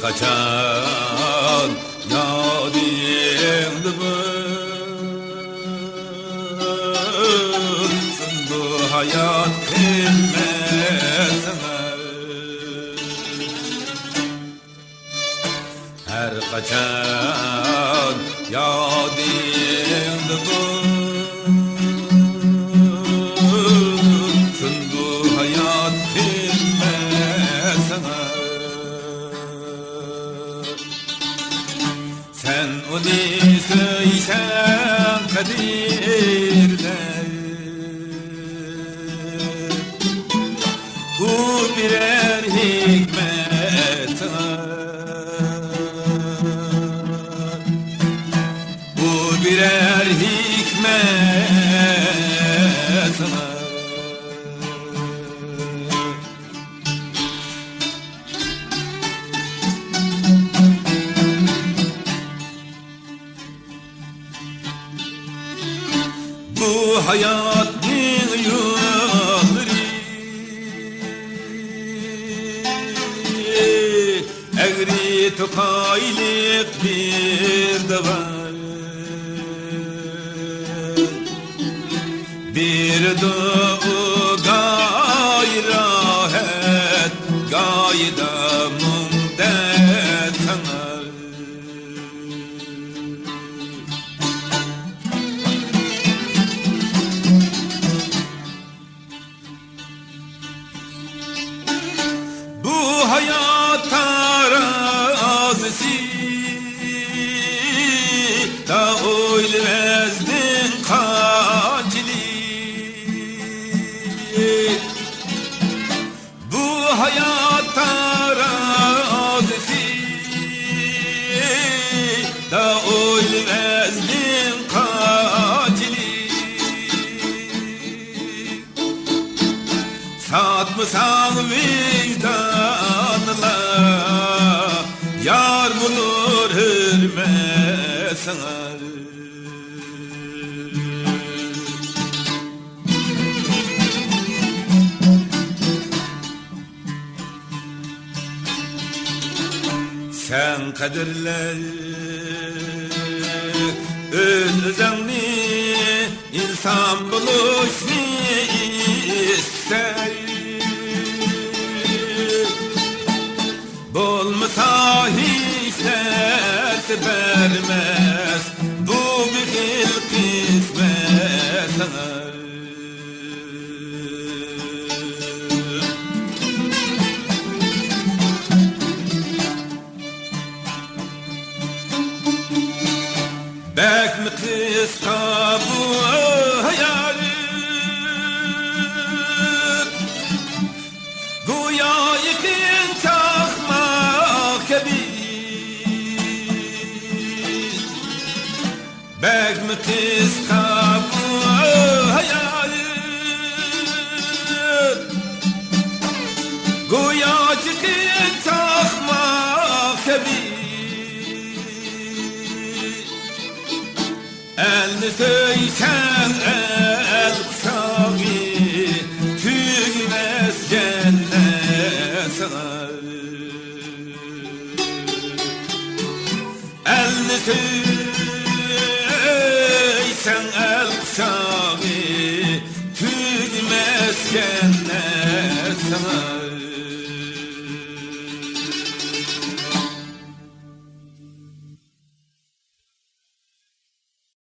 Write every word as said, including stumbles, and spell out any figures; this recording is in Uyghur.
قاچان يادىڭدا بىر سۇنىدۇ ھايات قىممەت ساڭا. ھەر قاچان يادىڭدا بىر سۇنىدۇ ھايات قىممەت ساڭا. سەن ئۇنى سۆيسەڭ قەدىرلەر، ئۇ بېرەر ھېكمەت ساڭا. ئۇ بېرەر ھېكمەت ساڭا. بۇ ھاياتنىڭ يوللىرى ئەگرى توقايلىق بىر داۋان. بېرىدۇ ئۇ گاھى راھەت، گاھىدا مۇڭ-دەرد ساڭا. بۇ ھايات تارازىسى، تا ئويلىۋەزدىڭ قانچىلىك. بۇ ھايات تارازىسى، تا ئويلىۋەزدىڭ قانچىلىك. ساتمىساڭ ۋىجدانلا، يار بولۇر ھۆرمەت ساڭا. سەن قەدىرلە ئۆز-ئۆزۈڭنى، ئىنسان بولۇشنى ئىستەي. بولمىسا ھېچ نەرسە بەرمەس، بۇ بېخىل قىسمەت ساڭا. بەكمۇ قىسقا بۇ ھايات، گويا يېقىن چاقماق كەبى. بەكمۇ قىسقا بۇ ھايات، گويا يېقىن چاقماق كەبى. ئەلنى سۆيسەڭ ئەل قۇشاغى، تۈگىمەس جەننەت ساڭا. ئەلنى سۆيسەڭ ئەل قۇشاغى، تۈگىمەس جەننەت.